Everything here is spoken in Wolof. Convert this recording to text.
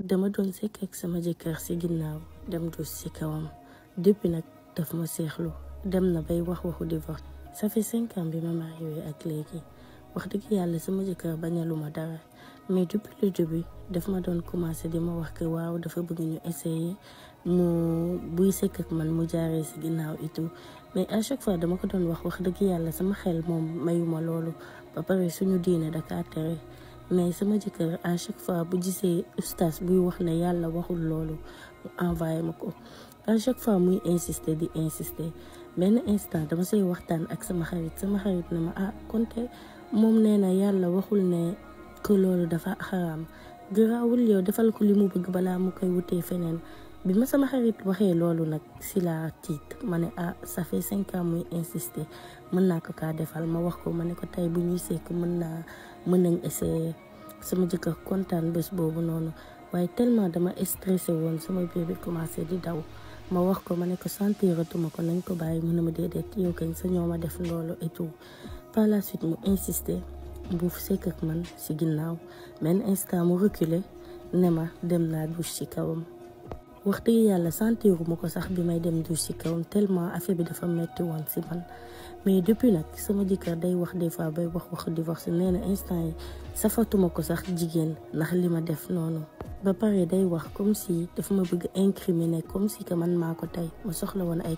dama doon sekk ak sama jëkkër si ginnaaw dem dus si kawam depuis nag daf ma seexlu dem na bay wax waxu divorce. Ça fait 5 ans bi ma marié ak léegi wax dëgg yàlla sama jëkkër bañaluma dara mais depuis le début daf ma doon commencé di ma wax que waaw dafa bëgg ñu essayer mu buy sekk ak man mu jaaree si ginnaaw et tout mais à chaque fois dama ko doon wax dëgg yàlla sama xel moom mayuma loolu ba pare suñu diine daka tere. Mais sama jëkkër à chaque fois bu gisee ustaas buy wax ne yàlla waxul loolu mu envoyé ma ko à chaque fois muy insister benn instant dama say waxtaan ak sama xarit ne ma konte moom nee na yàlla waxul ne que loolu dafa xaraam garaawul yow defal ko li mu bëgg balaa mu koy wutee feneen. bi ma sama xarit waxee loolu nag si la tiit ma ne ça fait 5 ans muy insister mën naa ko kaa defal ma wax ko ma ne ko tey bu ñuy sekk mën nañ essayer. sama jëkkër kontaan bés boobu noonu waaye tellement dama stressé woon sama biir bi commencé di daw ma wax ko ma ne ko sentiratuma ko nañ ko bàyyi mu ne ma déedéet yow kañ sa ñoo ma def loolu et tout. par la suite mu insister bu sekk ak man si ginnaaw benn instant mu reculer ne ma dem naa douche ci kawam. wax dëgg yàlla sentiruma ko sax bi may dem douche ci kawam tellement affaire bi dafa metti woon si man mais depuis nag sama jëkkër day wax des fois bay wax divorce nee na instant yi safatuma ko sax jigéen ndax li ma def noonu. ba pare day wax comme si dafa ma bëgg incriminer comme si que man maa ko tey ma soxla woon ay